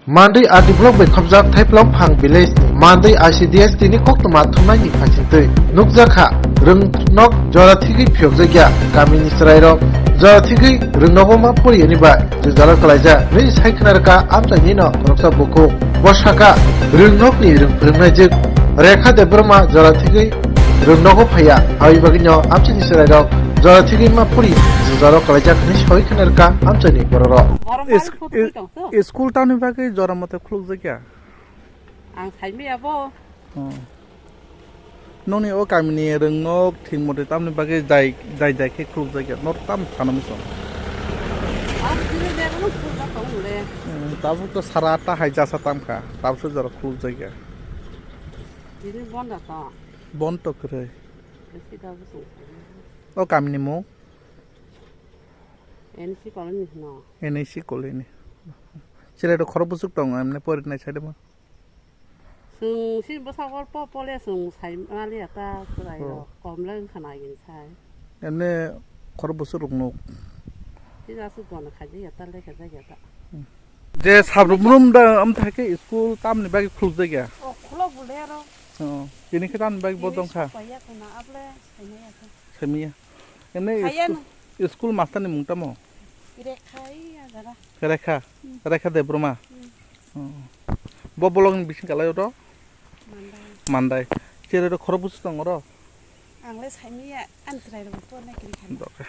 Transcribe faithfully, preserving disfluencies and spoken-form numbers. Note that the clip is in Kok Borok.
Mandwi R D block bai khopjak Thaiphlong Phang village ni mandwi I C D S tini koktwma thumnaini phaisingtwi nukjakha, rwngnok jora thigwi phiyokjakya kamini chwrairok jora thigwi rwngnogo ma puriyani bai jwjalo kwlaijak hwnwi sai khna rwkha amchaini no khoroksa bukhuk. Bo sakha, rwngnokni rwng phwrwngnaijwk Rekha Debbarma jora thigwi rwngnogo phaiya, aboni bagwino amchaini chwrairok jora thigwi ma puri jwjalo kwlaijak hwnwi sai khna rwkha amchaini bororok. Is-, i-, school tamni bagwi jora mate khulukjakya? Ang saimaya bo. Hmm. Noni o kamini rwngnok thwngmotwi tamni bagwi jai, jai, jai khe khulukjakya? Norok tam sana muchung. Ang tini bebano khulukjak tongo le. Hmm, tabuk to sara atta hai jasa tamkha, tabukhe jora khulukjakya. Tini bondo to. Bondo kwrwi. Besi da bwswng. O kamini mung? N C colony no. N C colony. Chwrai rok khorok bwswk tongo, emne porinai side mo? Chwng si bwsakor po pole chwng sai maliya ta chwrai rok. Oh. Kom le wngkha na gini sai. Emne khorok bwswk rok nuk. Si jaswk bono khaijak ya ta, lekha jak ya ta. Hmm. Je sabrum rum da am thake school tamni bagwi khuluk jak ya? Oh, khulok bole aro. Oh, tini khe tamni bagwi bo tongkha. Paiya khuna able saimaya khe. Saimaya. Emne school, school master ni mung tamo? Rekha, iya jaga. Rekha. Hmm. Rekha Debbarma. Hmm. Oh. Bo bolong ni bising kalai oro? Mandai. Mandai. Chere ro khorok bwswk tong oro? Ang le saimaya, ani chwrai rok bo nai kiri kha. Doka.